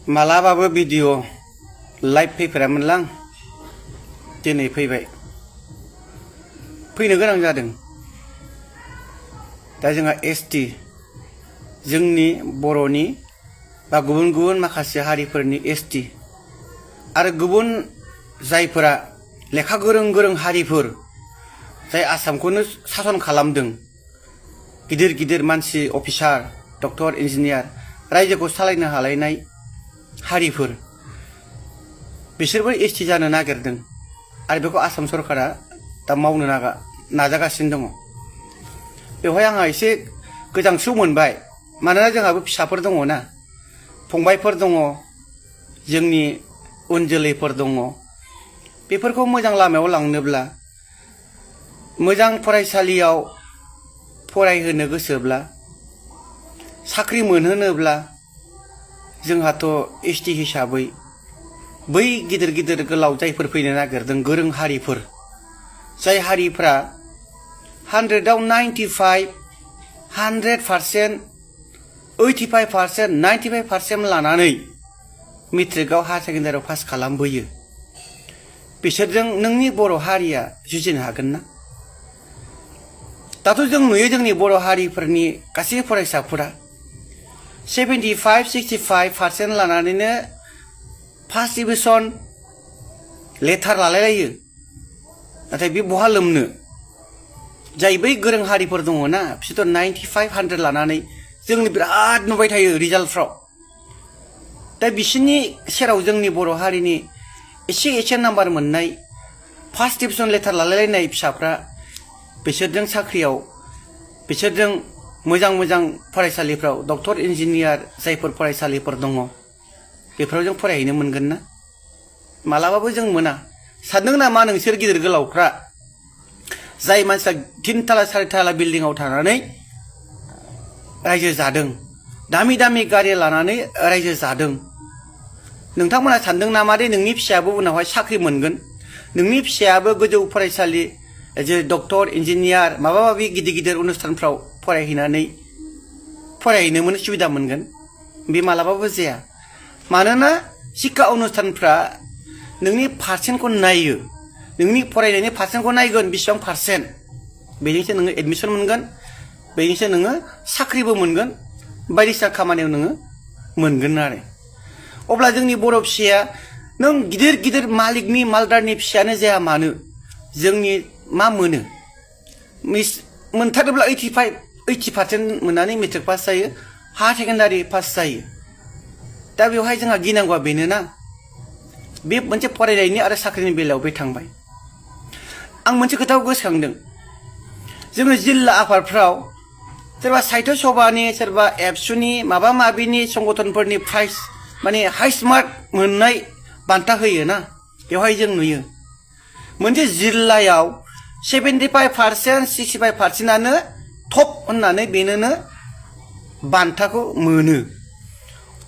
मालाबाबो video live फैफेरामोनलां दिनै फैबाय फैनो गोनां जादों। दा जोंहा एसटि जोंनि बर'नि बा गुबुन गुबुन माखासे हारिफोरनि एसटि आरो गुबुन जायफोरा लेखा गोरों गोरों हारिफोर जाय आसामखौनो सासन खालामदों, गिदिर गिदिर मानसि अफिसार डक्टर इन्जिनियार रायजोखौ सालायनो हालायनाय हारिफोर, बिसोरबो एसटि जानो नागिरदों आरो बेखौ आसाम सरकारा दा मावनो नाजागासिनो दङ। बेवहाय आंहा एसे गोजांसु मोनबाय, मानोना जोंहाबो फिसाफोर दङ ना, फंबायफोर दङ, जोंनि उन जोलैफोर दङ। बेफोरखौ मोजां लामायाव लांनोब्ला, मोजां फरायसालियाव फरायहोनो गोसोब्ला, साख्रि मोनहोनोब्ला जोंहाथ' एसटि हिसाबै बै गिदिर गिदिर गोलाव जायफोर फैनो नागिरदों गोरों हारिफोर, जाय हारिफ्रा 100आव 95, 100%, 85%, 95% लानानै मेट्रिकआव हायार सेकेन्डारियाव पास खालामबोयो, बिसोरजों नोंनि बर' हारिया जुजिनो हागोन ना? दाथ' जों नुयो जोंनि बर' हारिफोरनि गासै फरायसाफोरा 75, 65% लानानैनो फार्स्ट डिभिजन लेटार लालायलायो। नाथाय बे बहा लोमनो? जाय बै गोरों हारिफोर दङ ना, बिसोरथ' 95, 100 लानानै जोंनि बिराद नुबाय थायो रिजाल्टफ्राव। दा बिसोरनि सेराव जोंनि बर' हारिनि एसे नाम्बार मोननाय फार्स्ट डिभिजन लेटार लालायलायनाय फिसाफ्रा बिसोरजों साख्रियाव, बिसोरजों मोजां मोजां फरायसालिफ्राव डक्टर इन्जिनियार जायफोर फरायसालिफोर दङ बेफोराव जों फरायहैनो मोनगोन ना? मालाबाबो जों मोना। सानदों नामा नोंसोर गिदिर गोलावफ्रा, जाय मानसिया 3 ताला 4 ताला बिल्डिंआव थानानै रायजो जादों, दामि दामि गारि लानानै रायजो जादों, नोंथांमोना सानदों नामा दे नोंनि फिसायाबो उनावहाय साख्रि मोनगोन, नोंनि फिसायाबो गोजौ फरायसालि जे डक्टर इन्जिनियार माबा माबि गिदिर गिदिर अनुस्थानफ्राव फरायहैनो सुबिदा मोनगोन? बे मालाबाबो जाया। मानोना शिक्षा अनुस्थानफ्रा नोंनि पारसेन्टखौ नायो, नोंनि फरायनायनि पारसेन्टखौ नायगोन, बेसेबां पारसेन्ट, बेजोंसो नोङो एडमिसन मोनगोन, बेजोंसो नोङो साख्रिबो मोनगोन, बायदिसिना खामानियाव नोङो मोनगोन आरो। अब्ला जोंनि बर' फिसाया नों गिदिर गिदिर मालिकनि मालदारनि फिसायानो जाया मानो, जोंनि मा मोनो? मोनथारोब्ला 85, 80% मोननानै मेट्रिक पास जायो, हायार सेकेन्डारि पास जायो। दा बेवहाय जोंहा गिनांगौआ बेनोना, बे मोनसे फरायनायनि आरो साख्रिनि बेलायाव बे थांबाय। आं मोनसे खोथाखौ गोसोखांदों, जोङो जिल्ला आफादफ्राव सोरबा साहित्य सभानि, सोरबा एबसुनि माबा माबिनि संगठनफोरनि प्राइज माने हाइस्ट मार्क मोननाय बान्था होयो ना, बेवहाय जों नुयो मोनसे जिल्लायाव 75%, 65%आनो टप होननानै बेनोनो बान्थाखौ मोनो।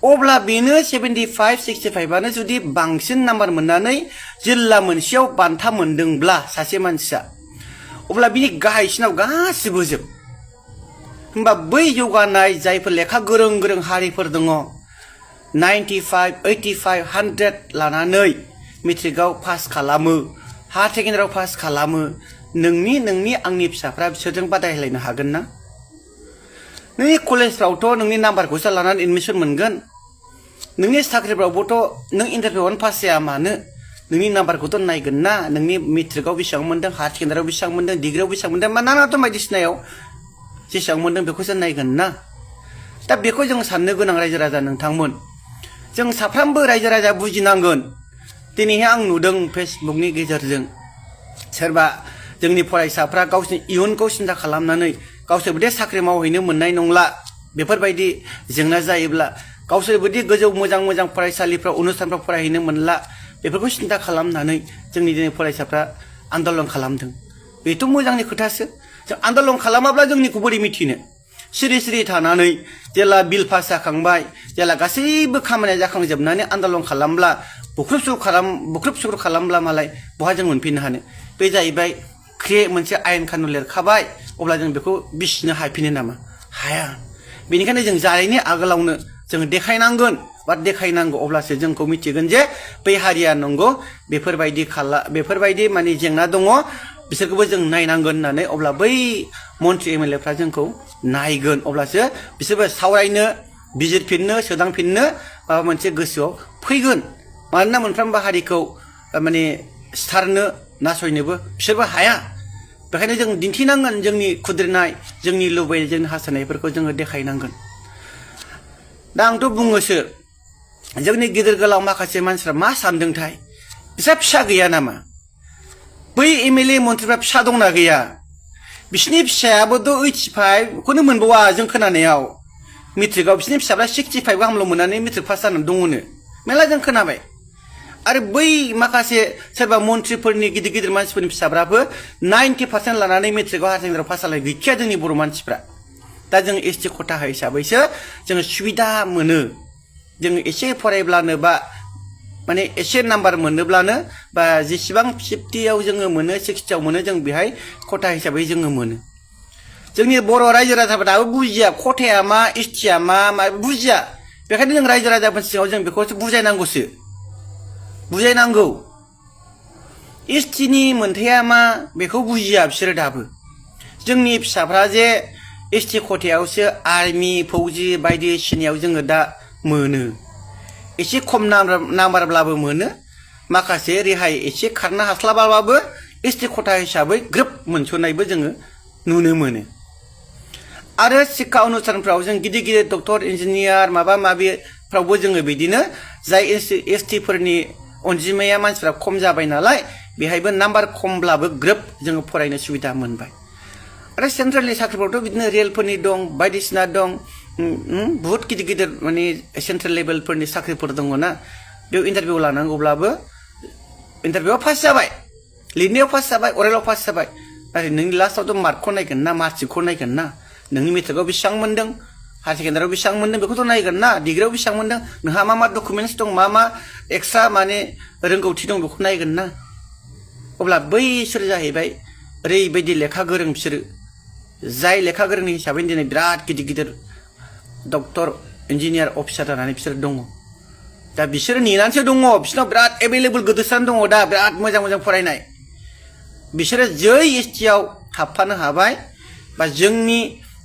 अब्ला बेनो 75, 65आनो जुदि बांसिन नाम्बार मोननानै जिल्ला मोनसेयाव बान्था मोनदोंब्ला सासे मानसिया, अब्ला बिनि गाहायसिनाव गासिबो जोब। होमबा बै जौगानाय जायफोर लेखा गोरों गोरों हारिफोर दङ, 95, 85, 100 लानानै मेट्रिकआव पास खालामो, हायार सेकेन्डारियाव पास खालामो, नोंनि आंनि फिसाफ्रा बिसोरजों बादायलायनो हागोन ना? नोंनि कलेजफ्रावथ' नोंनि नाम्बारखौसो लानानै एडमिसन मोनगोन, नोंनि साख्रिफ्रावबोथ' नों इन्टारभिउआवनो पास जाया मानो नोंनि नाम्बारखौथ' नायगोन ना, नोंनि मेट्रिकआव बेसेबां मोनदों, हायार सेकेन्डारियाव बेसेबां मोनदों, डिग्रियाव बेसेबां मोनदों, नानाथ' बायदिसिनायाव जेसेबां मोनदों बेखौसो नायगोन ना। दा बेखौ जों साननो गोनां रायजो राजा नोंथांमोन, जों साफ्रोमबो रायजो राजा बुजिनांगोन। दिनैहाय आं नुदों फेसबुकनि गेजेरजों सोरबा जोंनि फरायसाफ्रा गावसिनि इयुनखौ सिन्था खालामनानै गावसोरबोदि साख्रि मावहैनो मोननाय नंला, बेफोरबायदि जेंना जायोब्ला गावसोरबोदि गोजौ मोजां मोजां फरायसालिफ्राव अनुस्थानफ्राव फरायहैनो मोनला, बेफोरखौ सिन्था खालामनानै जोंनि दिनै फरायसाफ्रा आन्दलन खालामदों। बेथ' मोजांनि खोथासो। जों आन्दलन खालामाब्ला जोंनिखौ बोरै मिथिनो? सिरि सिरि थानानै जेला बिल पास जाखांबाय, जेला गासैबो खामानिया जाखांजोबनानै आन्दलन खालामब्ला, बुख्रुब सुख्रुब खालामब्ला मालाय बहा जों मोनफिननो हानो? बे जाहैबाय मोनसे आयेन कानुन लिरखाबाय, अब्ला जों बेखौ बिसिनो हाफिनो नामा? हाया। बेनिखायनो जों जानायनि आगोलावनो जों देखायनांगोन बा देखायनांगौ अब्लासो जोंखौ मिथिगोन जे बै हारिया नंगौ बेफोरबायदि माने जेंना दङ बिसोरखौबो जों नायनांगोन होननानै अब्ला बै मन्त्रि एमएलएफ्रा जोंखौ नायगोन अब्लासो बिसोरबो सावरायनो बिजिरफिननो सोदांफिननो माबा मोनसे गोसोआव फैगोन मानोना मोनफ्रोमबो हारिखौ माने सिथारनो नासयनोबो बिसोरबो हाया बेखायनो जों दिन्थिनांगोन जोंनि खुद्रिनाय जोंनि लुबैनाय जोंनि हास्थायनायफोरखौ जोङो देखायनांगोन दा आंथ' बुङोसो जोंनि गिदिर गोलाव माखासे मानसिफ्रा मा सानदोंथाय बिस्रा फिसा गैया नामा बै एमएलए मन्थ्रिफ्रा फिसा दंना गैया बिसिनि फिसायाबोथ' 85 खौनो मोनबावा जों खोनानायाव मेट्रिकआव बिसिनि फिसाफ्रा 65 गाहामल' मोननानै मेट्रिक पास जानानै दङनो मेला जों खोनाबाय आरो बै माखासे सोरबा मन्थ्रिफोरनि गिदिर गिदिर मानसिफोरनि फिसाफ्राबो 90% लानानै मेट्रिकआव हायार सेकेन्डारियाव पास जालाय गैखाया जोंनि बर' मानसिफ्रा दा जों एसटि खथा हिसाबैसो जोङो सुबिदा मोनो जों एसे फरायब्लानो बा माने एसे नाम्बार मोनोब्लानो बा जेसेबां 50आव जोङो मोनो 60आव मोनो जों बेहाय खथा हिसाबै जोङो मोनो जोंनि बर' रायजो राजाफ्रा दाबो बुजिया खथाया मा एसटिया मा बुजिया बेखायनो जों रायजो राजाफोरनि सिगाङाव जों बेखौसो बुजायनांगौ एसटिनि मोनथाया मा बेखौ बुजिया बिसोरो दाबो जोंनि फिसाफ्रा जे एसटि खथायावसो आर्मि फौजि बायदिसिनायाव जोङो दा मोनो एसे खम नाम्बारब्लाबो मोनो माखासे रेहाय एसे खारनो हास्लाबाबाबो एसटि खथा हिसाबै ग्रोब मोनस'नायबो जोङो नुनो मोनो आरो शिक्षा अनुष्ठानफ्राव जों गिदिर गिदिर डक्टर इन्जिनियार माबा माबिफ्रावबो जोङो बिदिनो जाय एसटिफोरनि अनजिमाया मानसिफ्रा खम जाबाय नालाय बेहायबो नाम्बार खमब्लाबो ग्रोब जोङो फरायनो सुबिदा मोनबाय आरो सेन्ट्रेलनि साख्रिफ्रावथ' बिदिनो रेलफोरनि दं बायदिसिना दं बहुत गिदिर गिदिर माने सेन्ट्रेल लेभेलफोरनि साख्रिफोर दङ ना बेयाव इन्टारभिउ लानांगौब्लाबो इन्टारभिउआव पास जाबाय लिरनायाव पास जाबाय अरेलाव पास जाबाय नाथाय नोंनि लास्टआवथ' मार्कखौ नायगोन ना मार्कशिटखौ नायगोन ना नोंनि मेट्रिकआव बेसेबां मोन्दों हायार सेकेन्डारियाव बेसेबां मोन्दों बेखौथ' नायगोन ना डिग्रियाव बेसेबां मोन्दों नोंहा मा मा डकुमेन्टस दं मा एक्सट्रा माने रोंगौथि दं बेखौ नायगोन ना अब्ला बैसोर जाहैबाय ओरैबायदि लेखा गोरों बिसोरो जाय लेखा गोरोंनि हिसाबै दिनै बिराद गिदिर गिदिर डक्टर इन्जिनियार अफिसार जानानै बिसोर दङ दा बिसोरो नेनानैसो दङ बिसोरनाव बिराद एभेलेबल गोदोसोनानै दङ दा बिराद मोजां मोजां फरायनाय बिसोरो जै एसटिआव हाबफानो हाबाय बा जोंनि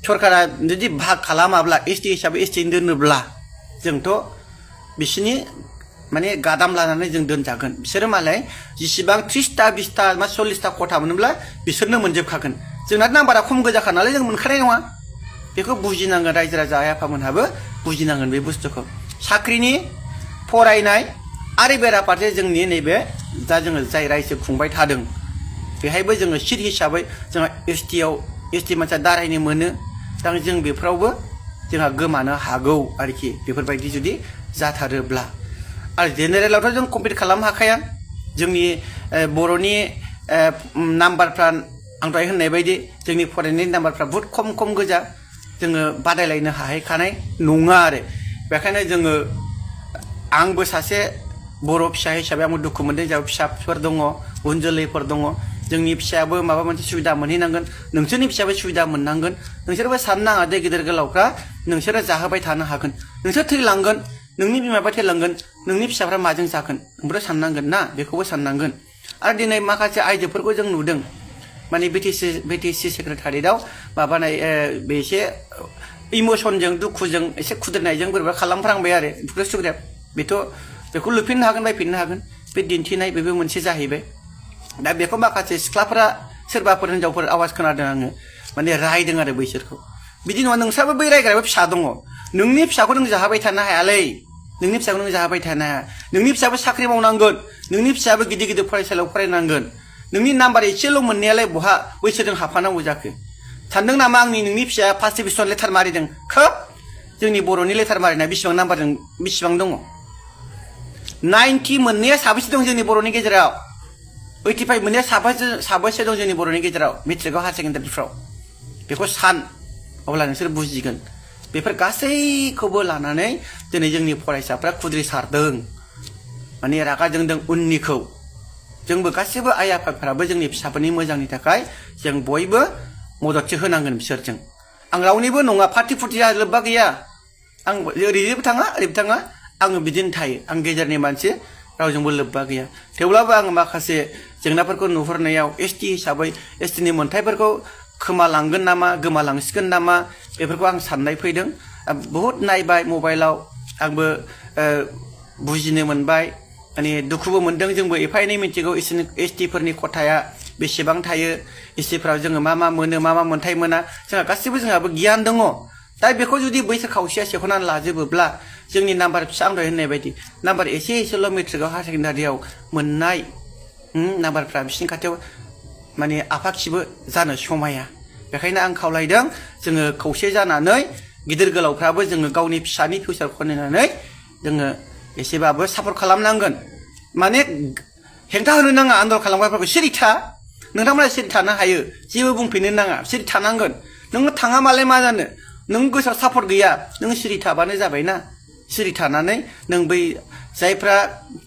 सरकारा जुदि भाग खालामाब्ला एसटि हिसाबै एसटि दोनोब्ला जोंथ' बिसोरनि माने गादाम लानानै जों दोनजागोन बिसोरो मालाय जेसेबां 30टा 20टा मा 40टा खथा मोनोब्ला बिसोरनो मोनजोबखागोन जोंना नाम्बारा खम गोजाखा नालाय जों मोनखानाय नङा बेखौ बुजिनांगोन रायजो राजा आइ आफामोनहाबो बुजिनांगोन बे बुस्थुखौ साख्रिनि फरायनाय आरो बेराफारसे जोंनि नैबे दा जोङो जाय रायजो खुंबाय थादों बेहायबो जोङो सिट हिसाबै जोंहा एसटि मानसिया दारायनो मोनो दा जों बेफोरावबो जोंहा गोमानो हागौ आरोखि बेफोरबायदि जुदि जाथारोब्ला आरो जेनेरेलावथ' जों कमप्लिट खालामनो हाखाया जोंनि बर'नि नाम्बारफ्रा आं दहाय होननाय बायदि जोंनि फरायनायनि नाम्बारफ्रा बहुत खम गोजा जोङो बादायलायनो हाहैखानाय नङा आरो बेखायनो जोङो आंबो सासे बर' फिसा हिसाबै आंबो दुखु मोनदों जोंहा फिसाफोर दङ उन जोलैफोर दङ जोंनि फिसायाबो माबा मोनसे सुबिदा मोनहैनांगोन नोंसोरनि फिसायाबो सुबिदा मोननांगोन नोंसोरबो साननो नाङा दे गिदिर गोलावफ्रा नोंसोरो जाहोबाय थानो हागोन नोंसोर थैलांगोन नोंनि बिमाफ्रा थैलांगोन नोंनि फिसाफ्रा माजों जागोन नोंबोथ' साननांगोन ना बेखौबो साननांगोन आरो दिनै माखासे आइजोफोरखौ जों नुदों माने बिटिसि सेक्रेटारियेटआव माबानाय बे एसे इमसनजों दुखुजों एसे खुद्रिनायजों बोरैबा खालामफ्रांबाय आरो बेखौ सुग्रेब बेखौ लुफिननो हागोन बायफिननो हागोन बे दिन्थिनाय बेबो मोनसे जाहैबाय दा बेखौ माखासे सिख्लाफोरा सोरबाफोर हिनजावफोर आवाज खोनादों आङो माने रायदों आरो बैसोरखौ बिदि नङा नोंस्राबो बै रायग्रायाबो फिसा दङ नोंनि फिसाखौ नों जाहोबाय थानो हायालै नोंनि फिसाखौ नों जाहोबाय थानो हाया नोंनि फिसायाबो साख्रि मावनांगोन नोंनि फिसायाबो गिदिर गिदिर फरायसालियाव फरायनांगोन नोंनि नाम्बार एसेल' मोननायालाय बहा बैसोरजों हाबफानांगौ जाखो सानदों नामा नोंनि फिसाया फार्स्ट डिभिजन लेटार मारिदों खोब जोंनि बर'नि लेटार मारिनाया बेसेबां नाम्बारजों बेसेबां दङ 90 मोननाया साबैसे दं जोंनि बर'नि गेजेराव 85 मोननाया साबैसे दं जोंनि बर'नि गेजेराव मेट्रिकआव हायार सेकेन्डारिफ्राव बेखौ सान अब्ला नोंसोर बुजिगोन बेफोर गासैखौबो लानानै दिनै जोंनि फरायसाफ्रा खुद्रिसारदों माने रागा जोंदों उननिखौ जोंबो गासैबो आइ आफाफ्राबो जोंनि फिसाफोरनि मोजांनि थाखाय जों बयबो मददसो होनांगोन बिसोरजों आं रावनिबो नङा पार्टि फुर्टि लोब्बा गैया आं ओरैबो थाङा आङो बिदिनो थायो आं गेजेरनि मानसि रावजोंबो लोब्बा गैया थेवब्लाबो आङो माखासे जेंनाफोरखौ नुहुरनायाव एसटि हिसाबै एसटिनि मोनथायफोरखौ खोमालांगोन नामा गोमालांसिगोन नामा बेफोरखौ आं साननाय फैदों बहुद नायबाय मबाइलाव आंबो बुजिनो मोनबाय माने दुखुबो मोनदों जोंबो एफा एनै मिथिगौ एसटिफोरनि खथाया बेसेबां थायो एसटिफ्राव जोङो मा मोनो मा मोन्थाय मोना जोंहा गासिबो जोंहाबो गियान दङ दा बेखौ जुदि बैसोर खावसेया सेख'नानै लाजोबोब्ला जोंनि नाम्बार फिसा आं दहाय होननाय बायदि नाम्बार एसेल' मेट्रिकआव हायार सेकेन्डारियाव मोननाय नाम्बारफ्रा बिसिनि खाथियाव माने आफाखिबो जानो समाया बेखायनो आं खावलायदों जोङो खौसे जानानै गिदिर गोलावफ्राबो जोङो गावनि फिसानि फिउचारखौ नायनानै जोङो एसेबाबो सापर्ट खालामनांगोन माने हेंथा होनो नाङा आन्दलन खालामग्राफोरखौ सिरि था नोंथांमोना सिरि थानो हायो जेबो बुंफिननो नाङा सिरि थानांगोन नोङो थाङा मालाय मा जानो नों गोसोआव सापर्ट गैया नों सिरि थाबानो जाबायना सिरि थानानै नों बै जायफ्रा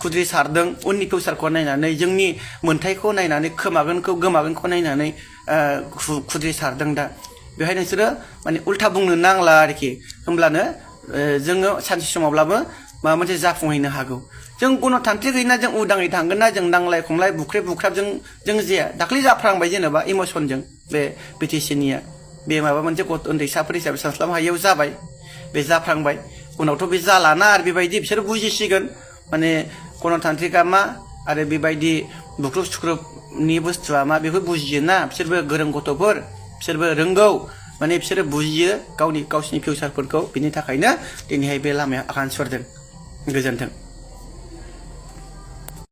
खुद्रि सारदों उननि फिउचारखौ नायनानै जोंनि मोन्थायखौ नायनानै खोमागोनखौ गोमागोनखौ नायनानै खुद्रि सारदों दा बेहाय नोंसोरो माने उल्था बुंनो नांला आरोखि होमब्लानो जोङो सानसे समावब्लाबो माबा मोनसे जाफुंहैनो हागौ जों गणतान्त्रिक गैना जों उदाङै थांगोन ना जों नांलाय खमलाय बुख्रेब बुख्राबजों जों जाया दाख्लै जाफ्रांबाय जेनेबा इमसनजों बे बिटिसिनिया बे माबा मोनसे उन्दैसाफोर हिसाबै सानस्लाबनो हायैयाव जाबाय बे जाफ्रांबाय उनावथ' बे जालाना आरो बेबायदि बिसोर बुजिसिगोन माने गणतान्त्रिकआ मा आरो बेबायदि बुख्रुब सुख्रुबनि बुस्थुआ मा बेखौ बुजियोना बिसोरबो गोरों गथ'फोर बिसोरबो रोंगौ माने बिसोरो बुजियो गावसिनि फिउचारफोरखौ बिनि थाखायनो दिनैहाय बे लामाया आगान सुरदों गोजोन्थों